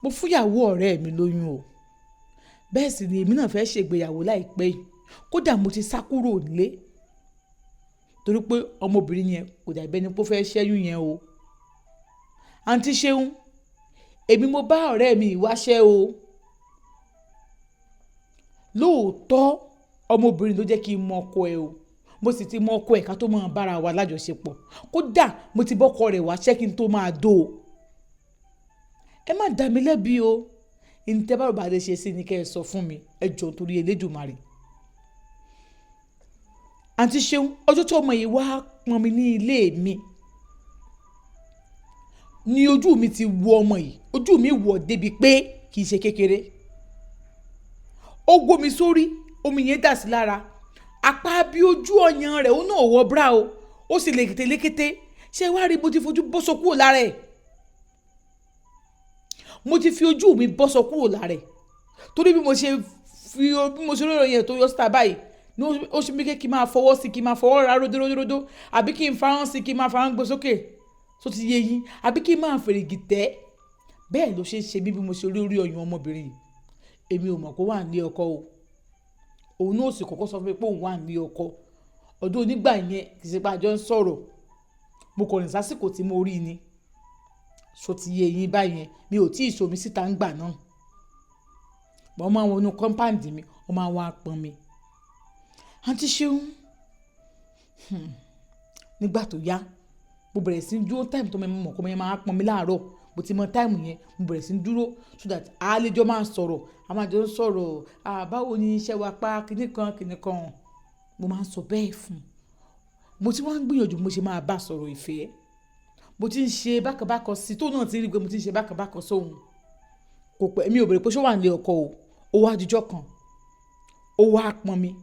Mo fúnyàwó ọ̀rẹ́ mi lóyún o. Bẹ́ẹ̀ sì ni èmi náà fẹ́ ṣègbéyàwó láìpẹ́ yìí. Kódà mo ti sá kúrò nílé torí pé ọmọbìnrin yẹn kò dàbí ẹni pé ó fẹ́ ṣẹ́yún yẹn o. Àǹtí Ṣeun, èmi mo bá ọ̀rẹ́ mi wáṣẹ́ o. Lóòótọ́ ọmọbìnrin ló jẹ́ kí n mọ ọkọ ẹ o. Mo sì ti mọ ọkọ ẹ̀ ká tó máa bá ara wa lájọṣepọ̀. Kódà mo ti bọ́kọ rẹ̀ wáṣẹ́ kí n tó máa dó o. Ẹ má dà mí lẹ́bi o. Ohun tí ẹ bá rò bá lè ṣe sí ni kí ẹ sọ fún mi. Ẹ jọ̀ọ́ torí Elédùmarè. Àǹtí Ṣeun, ọjọ́ tí ọmọ yìí wá pọn mi ní ilé mi ni ojú mi ti wo ọmọ yìí. Ojú mi wọ̀ débi pé kì í ṣe kékeré. Ó gbó mi sórí, omi yẹn dà sí lára. Apá bí ojú ọyàn rẹ̀, ó náà wọ bra o. Ó sì lékété lékété. Ṣé wàá rí, mo ti fojú bọ́sọ kúrò lára ẹ̀. Mo ti fi ojú mi bọ́sọ kúrò lára ẹ̀. Torí bí mo ṣe fi, bí mo ṣe rí ọyàn tó yọ síta báyìí, ní ó ṣe mí kí n máa fọwọ́ sí, kí n máa fọwọ́ ra ródóródóródó, àbí kí n farahàn sí, kí n máa farahàn gbé sókè. Tó ti yé yín, àbí kí n máa fèrègì tẹ́. Bẹ́ẹ̀ ló ṣe ń ṣe mí bí mo ṣe rí orí ọyàn ọmọbìnrin yìí. Èmi ò mọ̀ pé ó wà ní ọkọ o. Òun náà sì kọ́kọ́ sọ fún mi pé òun wà ní ọkọ. Ọdún onígbà yẹn kì í ṣe pé a jọ ń sọ̀rọ̀. Mo kọ̀ rìn sásìkò tí mo rí ni. Ṣó ti yé yín báyẹn? Mi ò tí ì somi síta ń gbà náà. Wọ́n máa ń wọnú compound mi, wọ́n máa ń wá pọn mi. Àǹtí Ṣeun, nígbà tó yá, mo bẹ̀rẹ̀ sí ní dúró time tó mọ̀ kó máa pọn mi láàárọ̀. Mo ti mọ time yẹn, mo bẹ̀rẹ̀ sí ní dúró so that a lè jọ máa sọ̀rọ̀. A máa jọ ń sọ̀rọ̀. À, báwo ni iṣẹ́ wa pa kíni kan, kíni kan. Mo máa ń sọ bẹ́ẹ̀ fún un. Mo ti wá ń gbìyànjú bí mo ṣe máa bá sọ̀rọ̀ ìfẹ́. Mo ti ń ṣe bákan bákan sí, tó náà ti rí pé mo ti ń ṣe bákan bákan sóhun. Kò pẹ́, mi ò béèrè pé ṣé ó wà nílé ọkọ o. Ó wá dijọ́ kan, ó wá pọn mi.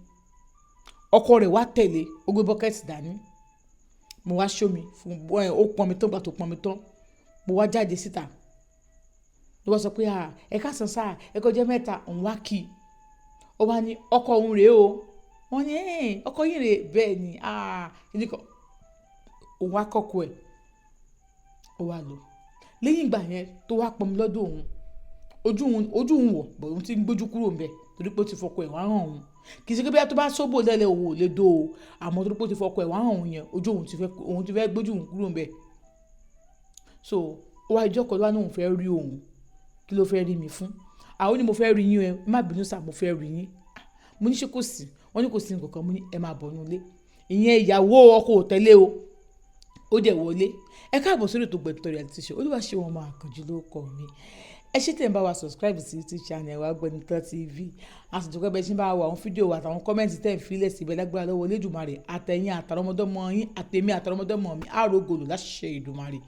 Ọkọ rẹ̀ wá tẹ̀lé, ó gbé bucket dání. Mo wá ṣó mi fún ẹ, ó pọn mi tán, ìgbà tó pọn mi tán, mo wá jáde síta. Ló bá sọ pé, "À, ẹ káàsán sá, ẹ kọjá mẹ́ta." Òun wá kí. Ó wá ní ọkọ òun rèé o. Wọ́n ní, "Ẹ́, ọkọ yín rèé." Bẹ́ẹ̀ ni, "À, kíni kan." Òun wá kọ́kọ́ ẹ̀. Ó wá lọ. Lẹ́yìn ìgbà yẹn tó wá pọn mi lọ́dọ̀ òun, ojú òun wọ̀, but òun ti ń gbójú kúrò níbẹ̀ torí pé ó ti fọkọ ẹ̀ wá hàn òun. Kì í ṣe pé bí a tó bá sóbò lẹ́lẹ̀ òun ò lè dó o. Àmọ́ torí pé ó ti fọkọ ẹ̀ wá hàn òun yẹn, ojú òun ti fẹ́, òun ti fẹ́ gbójú òun kúrò níbẹ̀. So ó wá ijọ́ kan ló wá ní òun fẹ́ rí òun. Kí ló fẹ́ rí mi fún? À, ó ní mo fẹ́ rí yín o, ẹ má bínú sir, mo fẹ́ rí yín. Mo ní ṣé kò sí? Wọ́n ní kò sí nǹkan kan. Mo ní ẹ máa bọ̀ nínú ilé. Ìyẹn ìyàwó ọkọ ò tẹ̀lé o. Ó dẹ̀ wọlé. Ẹ káàbọ̀ sórí ètò Gbẹ̀du Reality Show. Olúwaṣeun ọmọ Àkànjí ló kọ mi. Ẹ ṣé tí ẹ̀ ń bá wa subscribe sí YouTube channel wa, Gbẹ̀du TV. A sì dúpẹ́ bẹ́ẹ̀ ṣe ń bá wa wo àwọn fídíò wa àtàwọn comment tẹ̀ ń fi lẹ̀ síbẹ̀. Lágbára lọ́wọ́ Elédùmarè, àtẹ̀yìn àtàrọmọdọ́mọ yín, àtèmi àtàrọmọdọ́mọ mi, á rògòlò láṣẹ Èdùmàrè.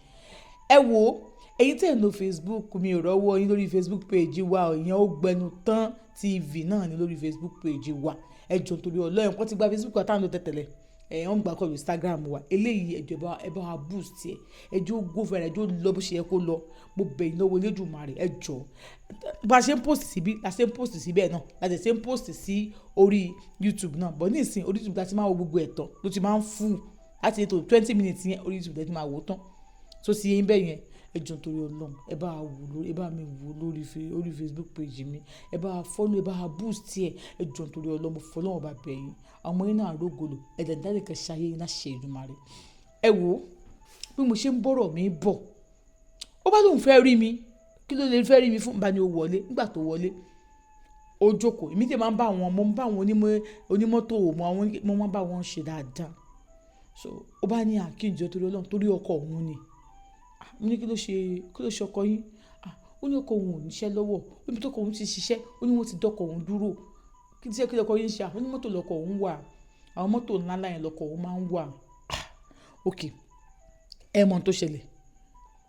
Ẹ wo, ẹ̀yin tí ẹ̀ ń lo Facebook, mi ò rọ́wọ́ yín lórí Facebook page wa. Ìyẹn ó Gbẹnu Tán TV náà ní lórí Facebook page wa. Ẹ jọ̀ọ́ torí Ọlọ́run, kọ́ ti gba Facebook wa táwọn lò tẹ́tẹ̀lẹ̀, ẹ̀ wọ́n gbà kọ́ Instagram wa. Eléyìí, ẹ jọ̀ọ́, ẹ bá wa boost ẹ. Ẹ jọ̀ọ́, ó go viral, ẹ jọ̀ọ́, ó lọ bó ṣe yẹ kó lọ. Mo bẹ̀ yín lọ́wọ́ Elédùmarè, ẹ jọ̀ọ́. Bá a ṣe ń post síbí, la ṣe ń post síbẹ̀ náà, la ṣe ń post sí orí YouTube náà. But nísìnyí, orí YouTube la ti máa wo gbogbo ẹ̀ tán, ló ti máa ń full láti ètò 20 minutes yẹn, orí YouTube la ti máa wò ó tán. Tó ti yé yín bẹ́ẹ̀ yẹn, ẹ jọ̀ọ́ torí Ọlọ́run, ẹ bá wa wò lórí, ẹ bá mi wò lórí orí Facebook page mi. Ẹ bá wa follow, ẹ bá wa boost ẹ. Ẹ jọ̀ọ́ torí Ọlọ́run, mo fọlọ́run ọba bẹ̀ yín. Àwọn ọmọ yín náà rògòlò, ẹ̀dẹ̀ ní dáríkẹ́ ṣayé yín láṣẹ Èdùmàrè. Ẹ wò ó, bí mo ṣe ń bọ̀rọ̀ mi bọ̀, ó bá lóun fẹ́ rí mi. Kí ló lè fẹ́ rí mi fún? Bá ní ó wọlé. Nígbà tó wọlé, ó jókòó. Èmi tí máa ń bá àwọn, mo ń bá àwọn onímọ́tò, mo àwọn, mo máa ń bá wọn ṣe dáadáa. So ó bá ní àkíńjọ torí Ọlọ́run, torí ọkọ òun ni. Mo ní kí ló ṣe, kí ló ṣe ọkọ yín? Ah, ó ní ọkọ òun ò níṣẹ́ lọ́wọ́. Ó ní bí tó ọkọ òun ti ṣiṣẹ́, ó ní wọ́n ti dọ́kọ̀ òun dúró. Kí tí kí lọkọ yín ṣe? Ó ní mọ́tò lọkọ òun wà. Àwọn mọ́tò ńlá ńlá yẹn lọkọ òun máa ń wà. Ah, okay. Ẹ mọ ohun tó ṣẹlẹ̀.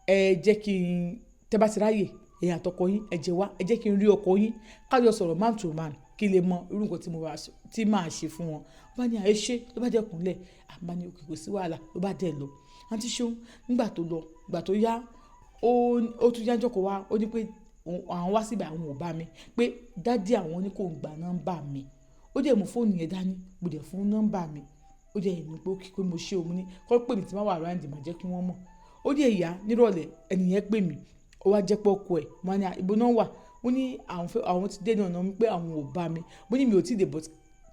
Ẹ jẹ́ kí n, tẹ́ bá ti ráyè, ẹ̀yin àtọkọ yín, ẹ jẹ́ wá. Ẹ jẹ́ kí n rí ọkọ yín. Ká jọ sọ̀rọ̀ man to man kí lè mọ irú nǹkan tí mo wá, tí màá ṣe fún wọn. Ó bá ní à, ẹ ṣé, ló bá dẹ̀ kúnlẹ̀. A bá ní okay, kò sí wàhálà, ló bá dẹ̀ lọ. Àǹtí Ṣeun, nígbà tó lọ, ìgbà tó yá, ó tún yá ńjọ́ kan wá, ó ní pé àwọn wá síbẹ̀, àwọn ò bá mi. Pé daddy àwọn ní kó gba nọ́mbà mi. Ó dẹ̀ mú fóònù yẹn dání, mo dẹ̀ fún nọ́mbà mi. Ó dẹ̀ ní pé okay, pé mo ṣe o. Mo ní kó pè mí tí màá wà around, màá jẹ́ kí wọ́n mọ̀. Ó dẹ̀ yá nírọ̀lẹ́, ẹni yẹn pè mí. Ó wá jẹ́ pé ọkọ ẹ̀, mo wá ní, "Ibo náà wà?" Ó ní àwọn fẹ́, àwọn ti dé ní ọ̀nà pé àwọn ò bá mi. Mo ní mi ò tí ì dé, but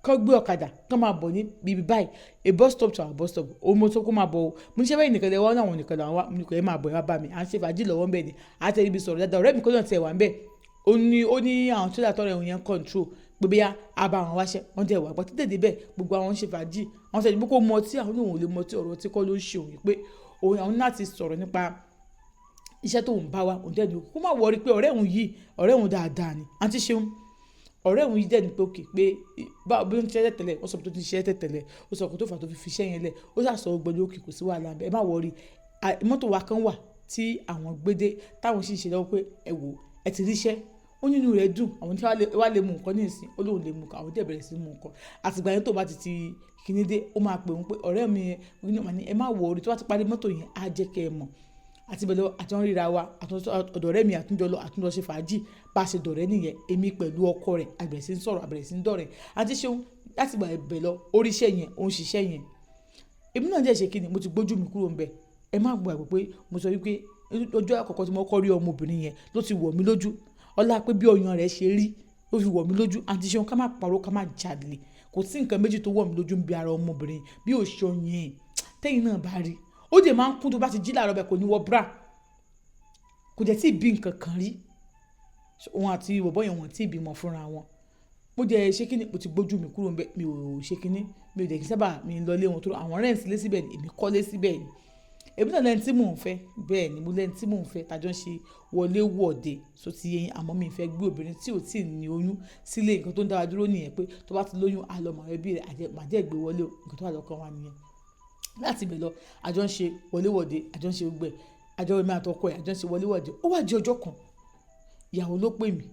kó gbé ọ̀kadà, kó máa bọ̀ ní ibi báyìí, a bus stop to our bus stop. Ó mọ tó kó máa bọ̀ o. Mo ní ṣé bẹ́ẹ̀ nìkan lẹ wá, àwọn nìkan làwọn wá. Mo ní kò ẹ máa bọ̀, ẹ wá bá mi. À ń ṣe fàájì lọ́wọ́ ńbẹ̀ ni. A tẹ ibi sọ̀rọ̀ dáadáa. Ọ̀rẹ́ mi kan náà tiẹ̀ wà ńbẹ̀. Ó ní àwọn trailer tọrẹ òun yẹn control pé bóyá a bá àwọn wáṣẹ́. Wọ́n dẹ̀ wá. Ìgbà tó dé dé bẹ́ẹ̀, gbogbo àwọn ń ṣe fàájì. Àwọn sọ pé kó mu ọtí, àwọn lòun ò lè mu ọtí, ọ̀rọ̀ ọtí kọ́ ló ń ṣe òun, pé òun àwọn ní láti sọ̀rọ̀ nípa iṣẹ́ tó ń bá wa. Òun dẹ̀ ní kó má worry pé ọ̀rẹ́ òun yìí, ọ̀rẹ́ òun dáadáa ni. Àǹtí Ṣeun, ọ̀rẹ́ òun yìí dẹ̀ ní pé okay, pé bá bí ó ń ṣiṣẹ́ tẹ́lẹ̀, ó sọ pé tó ti ṣiṣẹ́ tẹ́lẹ̀, ó sọ pé tó fà tó fi fi iṣẹ́ yẹn lẹ̀, ó sà sọ gbogbo okay, kò sí wàhálà ńbẹ̀, ẹ má worry. Mọ́tò wa kan wà tí àwọn gbé dé táwọn sì ń ṣe lọ́wọ́ pé ẹ wò, ẹ ti ríṣẹ́. Ó ní inú rẹ̀ dùn. Àwọn tí wá lè mu nǹkan ní ìsìn, ó lóun lè mu nǹkan, àwọn dẹ̀ bẹ̀rẹ̀ sí í mu nǹkan. Àti ìgbà yẹn tó bá ti ti kíní dé, ó máa pè òun pé ọ̀rẹ́ mi yẹn, ó ní ẹ má worry, tó bá ti parí mọ́tò yẹn, á jẹ́ kí ẹ mọ̀. Àti bẹ́ẹ̀ lọ, àti wọ́n ríra wa, àti ọ̀dọ̀ ọ̀rẹ́ mi àtúnjọ lọ, àtúnjọ ṣe fàájì. Bá ṣe dọ̀rẹ́ nìyẹn, èmi pẹ̀lú ọkọ rẹ̀, a bẹ̀rẹ̀ sí ń sọ̀rọ̀, a bẹ̀rẹ̀ sí ń dọ̀rẹ́. Àǹtí Ṣeun, láti ìgbà bẹ́ẹ̀ lọ, orí iṣẹ́ yẹn, ó ń ṣiṣẹ́ yẹn. Èmi náà dẹ̀ ṣe kíni, mo ti gbójú mi kúrò ńbẹ̀. Ẹ má gbàgbé pé mo sọ wípé ọjọ́ àkọ́kọ́ tí mo kọ́ rí ọmọbìnrin yẹn ló ti wọ̀ mí lójú. Ọlá pé bí ọyàn rẹ̀ ṣe rí ló fi wọ̀ mí lójú. Àǹtí Ṣeun, ká má parọ́, ká má jalè. Kò sí nǹkan méjì tó wọ̀ mí lójú níbi ara ọmọbìnrin bí ó ṣe ọyàn ẹ̀. Tẹ́yìn náà bá rí, ó dẹ̀ máa ń kún tó bá ti jí láàárọ̀ bẹ́ẹ̀, kò ní wọ bra. Kò dẹ̀ tí ì bí nǹkan kan rí. Òun àti bọ̀bọ́ yẹn wọ́n tí ì bímọ fúnra wọn. Mo dẹ̀ ṣe kíni, mo ti gbójú mi kúrò ńbẹ̀. Mi ò ṣe kíni, mi ò dẹ̀ kí sábà mi lọ ilé wọn torí àwọn rent lé síbẹ̀ ni, èmi kọ́lé síbẹ̀ ni. Èmi náà lẹ́ni tí mò ń fẹ́. Bẹ́ẹ̀ ni, mo lẹ́ni tí mò ń fẹ́. Tájọ́ ń ṣe wọlé wọ̀de, so ti yé yín. Àmọ́ mi ò fẹ́ gbé obìnrin tí ò tí ì ní oyún sílé. Nǹkan tó ń dá wa dúró nìyẹn pé tó bá ti lóyún, a lọ mọ̀ ẹbí rẹ̀, màá dẹ̀ gbé wọlé o. Nǹkan tó wà lọ́kàn wa nìyẹn. Láti ibẹ̀ lọ, àjọ ń ṣe wọlé wọ̀de, àjọ ń ṣe gbogbo ẹ̀. Àjọ èmi àti ọkọ ẹ̀, àjọ ń ṣe wọlé wọ̀de. Ó wá di ọjọ́ kan, ìyàwó ló pè mí.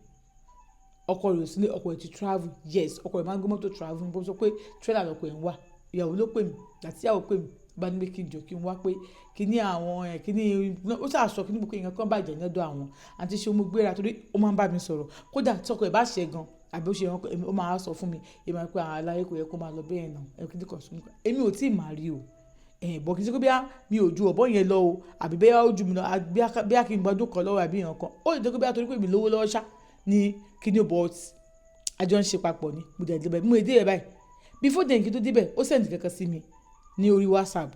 Ọkọ rẹ̀ ò sí nílé, ọkọ rẹ̀ ti travel. Yes, ọkọ rẹ̀ máa ń gbé mọ́tò travel. Mo sọ pé trailer lọkọ ẹ̀ ń wà. Ìyàwó ló pè mí. Ìgbà tí ìyàwó pè mí, bá ní pé kí n jọ kí n wá pé kí ní àwọn ẹ̀ kí ní ó ṣà sọ kí ní pé nǹkan kan bàjẹ́ lọ́dọ̀ àwọn. Àǹtí Ṣeun, mo gbéra torí ó máa ń bá mi sọ̀rọ̀. Kódà tí ọkọ ẹ̀ bá ṣẹ̀ gan àbí ó ṣe nǹkan, ó máa sọ fún mi. Èmi máa pé àlàyé kò yẹ kó máa lọ bẹ́ẹ̀ náà. Ẹ kí nìkan sọ. Èmi ò tí ì marry o. Ẹ̀ bọ̀ kí n ṣe pé bí mi ò ju ọ̀bọ yẹn lọ o, àbí bóyá ó ju mi lọ, bí kí n gba ọdún kan lọ́wọ́ àbí nǹkan kan. Ó lè jẹ́ pé bí torí pé èmi lówó lọ́wọ́ ṣá ní kí ni, but àjọ ń ṣe papọ̀ ni. Mo dẹ̀ dé bẹ́ẹ̀, mo dé bẹ́ẹ̀ báyìí. Before then kí n tó dé bẹ́ẹ̀, ó send kankan sí mi ní orí WhatsApp.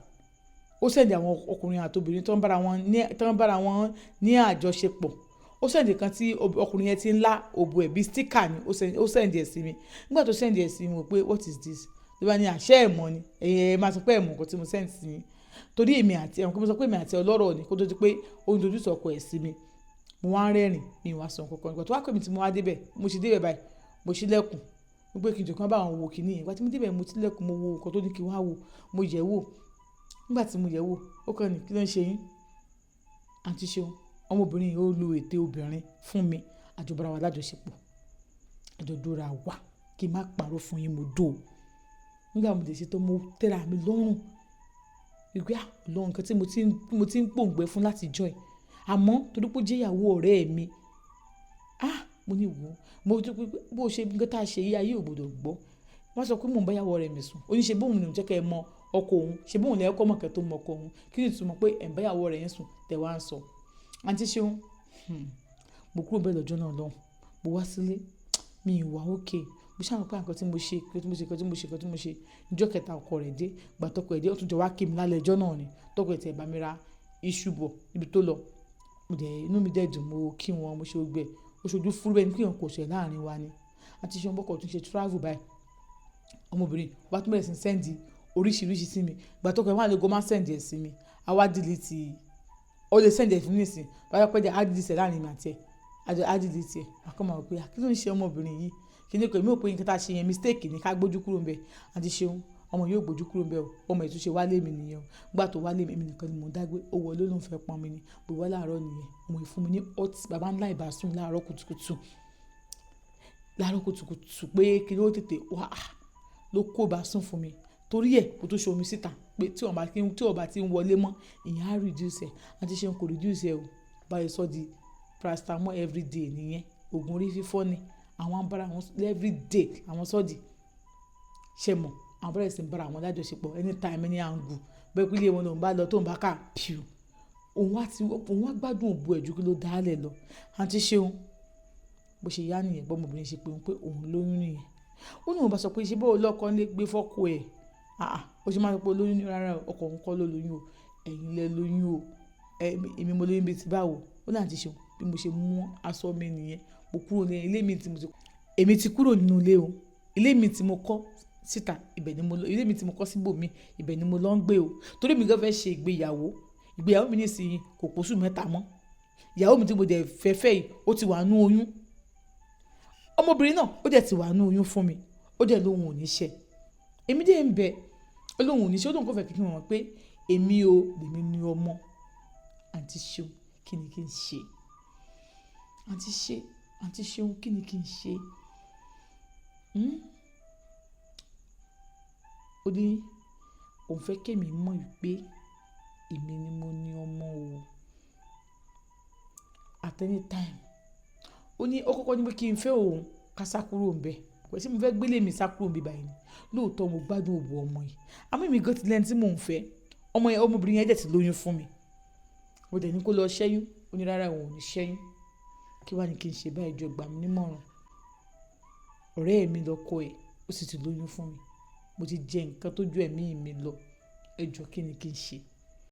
Ó send àwọn ọkùnrin àti obìnrin tó ń bára wọn ní àjọṣepọ̀. Ó send kan tí ọkùnrin yẹn ti ń lá òbò ẹ̀ bí sticker ni. Ó send ẹ̀ sí mi. Nígbà tó send ẹ̀ sí mi, mo pé, "What is this?" Ló bá ní àṣẹ ẹ̀ mọ̀ ni. Ẹ̀yin ẹ máa sọ pé ẹ̀ mọ̀ nǹkan tí mo send sí yín. Torí èmi àti ẹ̀, mo sọ pé èmi àti ọlọ́rọ̀ ni kó tó di pé ó introduce ọkọ ẹ̀ sí mi. Mo wá ń rẹ́rìn, mi ò wá sọ nǹkan kan. Ìgbà tó wá pè mí tí mo wá dé bẹ̀, mo ṣe dé bẹ̀ báyìí, mo ṣí ilẹ̀kùn. Wípé kí n jọ kí wọ́n bá wọn wo kíní yẹn. Ìgbà tí mo dé bẹ̀, mo ṣí ilẹ̀kùn, mo wo nǹkan tó ní kí n wá wo, mo yẹ̀ wò. Nígbà tí mo yẹ̀ wò, ó kàn ní, "Kí ló ń ṣe yín?" Àǹtí Ṣeun, ọmọbìnrin yìí ó lo ètè obìnrin fún mi. A jọ bára wa lájọṣepọ̀. A jọ dóra wa. Kí n má parọ́ fún yín, mo dó o. Nígbà mo dé ṣe tán, mo tẹ́ra mi lọ́rùn. Wípé ah, Ọlọ́run, nǹkan tí mo ti ń pòǹgbẹ fún láti ọjọ́ yìí. Àmọ́ torí pé ó jẹ́ ìyàwó ọ̀rẹ́ mi, ah, mo ní wò ó. Mo tí pé bó ṣe nǹkan tí a ṣe yìí, ayé ò gbọdọ̀ gbọ́. Wọ́n sọ pé mò ń bá ìyàwó ọ̀rẹ́ mi sùn. Ó ní ṣe bóun ni ò jẹ́ kí ẹ mọ ọkọ òun. Ṣé bóun lẹ kọ́ mọ̀ kẹ́ tó mọ ọkọ òun. Kí ni ìtumọ̀ pé ẹ̀ ń bá ìyàwó ọ̀rẹ́ yín sùn tẹ wá ń sọ? Àǹtí Ṣeun, mo kúrò bẹ́ẹ̀ lọ́jọ́ náà lọ́hùn. Mo wá sílé, mi ò wá okay. Mo ṣà mọ̀ pé nǹkan tí mo ṣe, nǹkan tí mo ṣe, nǹkan tí mo ṣe, nǹkan tí mo ṣe. Ọjọ́ kẹta ọkọ rẹ̀ dé. Ìgbà tí ọkọ rẹ̀ dé, ó tún jọ wá kí mi lálẹ́ ọjọ́ náà ni. Tọkọ ẹ̀ tí ẹ bá mi ra iṣu bọ̀ níbi tó lọ. Mo dẹ̀, inú mi dẹ̀ dùn, mo kí wọn, mo ṣe gbogbo ẹ̀. Ó ṣojú fúru bẹ́ẹ̀ ni pé nǹkan kò ṣẹlẹ̀ láàrin wa ni. Àǹtí Ṣeun, bọ́kọ̀ tún ṣe travel báyìí. Ọmọbìnrin bá tún bẹ̀rẹ̀ sí ń send oríṣìíríṣìí sí mi. Ìgbà tọkọ ẹ̀ wá lè go máa send ẹ̀ sí mi. A wá delete, ó lè send ẹ̀ fún mi nísìnyí. Bá yẹ pé díẹ̀, á delete ẹ̀ láàrin mi àti ẹ̀. Á delete ẹ̀. Màá kàn máa wò pé, kí ló ń ṣe ọmọbìnrin yìí? Kí ni pé èmi ò pé nǹkan tí a ṣe yẹn mistake ni, ká gbójú kúrò níbẹ̀. Àǹtí Ṣeun, ọmọ yóò gbójú kúrò níbẹ̀ o. Ọmọ yìí tún ṣe wá lé mi nìyẹn o. Nígbà tó wá lé mi, èmi nìkan ni mò ń dàgbé. Ó wọlé, ó lóun fẹ́ pọn mi ni. Mo wá láàárọ̀ nìyẹn. Ọmọ yìí fún mi ní hot bàbá ńlá ìbásùn láàárọ̀ kùtùkùtù. Láàárọ̀ kùtùkùtù pé kí ló tètè wá ló kó ìbásùn fún mi. Torí ẹ kò tó ṣe omi síta pé tí ó bá ti ń wọlé mọ́, ìyẹn á reduce ẹ̀. Àǹtí Ṣeun, kò reduce ẹ o. Bá ṣe sọ di paracetamol everyday nìyẹn. Ògùn orí fífọ́ ni. Àwọn ń bára wọn everyday àwọn sọ di. Ṣé mọ̀? Àwọn bẹ̀rẹ̀ sí ń bára wọn lájọṣepọ̀ anytime, any angle. Bẹ́ẹ̀ pé ilé wọn lòún bá lọ tó ń bá ká più. Òun á ti, òun á gbádùn òbò ẹ̀ ju kí ló dá lẹ̀ lọ. Àǹtí Ṣeun, bó ṣe yá nìyẹn, bọ́mọbìnrin ṣe pé òun pé òun lóyún nìyẹn. Ó ní òun bá sọ pé ṣé bó lọ́kọ lè gbé fọ́kọ ẹ̀. Àà, ó ṣe máa sọ pé olóyún ní rárá o, ọkọ òun kọ́ ló lóyún o. Ẹ̀yin lẹ lóyún o. Èmi mo lóyún bí i ti báwo. Ó ní àǹtí Ṣeun, bí mo ṣe mú aṣọ mi nìyẹn, mo kúrò ní ilé mi tí mo ti, èmi ti kúrò nínú ilé o. Ilé mi tí mo kọ́ síta, ibẹ̀ ni mo lọ. Ilé mi tí mo kọ́ síbò mi, ibẹ̀ ni mo lọ ń gbé o. Torí èmi gan fẹ́ ṣe ìgbéyàwó. Ìgbéyàwó mi nísìnyí kò pé oṣù 3 mọ́. Ìyàwó mi tí mo dẹ̀ fẹ́ fẹ́ yìí, ó ti wà nínú oyún. Ọmọbìnrin náà ó dẹ̀ ti wà nínú oyún fún mi. Ó dẹ̀ lóhun ò ní ṣẹ. Èmi dẹ̀ ń bẹ. Ó lóhun ò ní ṣe. Ó lóhun kò fẹ́ kí n mọ̀ pé èmi o, lèmi ni ọmọ. Àǹtí Ṣeun, kí ni kí n ṣe? Àǹtí ṣe, Àǹtí Ṣeun, kí ni kí n ṣe? Hmm? Ó ní òun fẹ́ kí èmi mọ̀ wípé èmi ni mo ní ọmọ o. At any time. Ó ní ó kọ́kọ́ ní pé kí n fẹ́ òun ká sá kúrò níbẹ̀. Kò sí mo fẹ́ gbé lé mi sá kúrò níbí báyìí ni. Lóòótọ́ mo gbádùn òbò ọmọ yìí. Àmọ́ èmi gan ti lẹ́ni tí mò ń fẹ́. Ọmọ yẹn, ọmọbìnrin yẹn dẹ̀ ti lóyún fún mi. Mo dẹ̀ ní kó lọ ṣẹ́yún. Ó ní rárá òun ò ní ṣẹ́yún. Kí wá ní kí n ṣe báyìí, jọ̀ọ́ gbà mí nímọ̀ràn. Ọ̀rẹ́ mi lọkọ ẹ̀, ó sì ti lóyún fún mi. Mo ti jẹ nǹkan tó ju ẹ̀mí mi lọ. Ẹ jọ̀ọ́, kí ni kí n ṣe?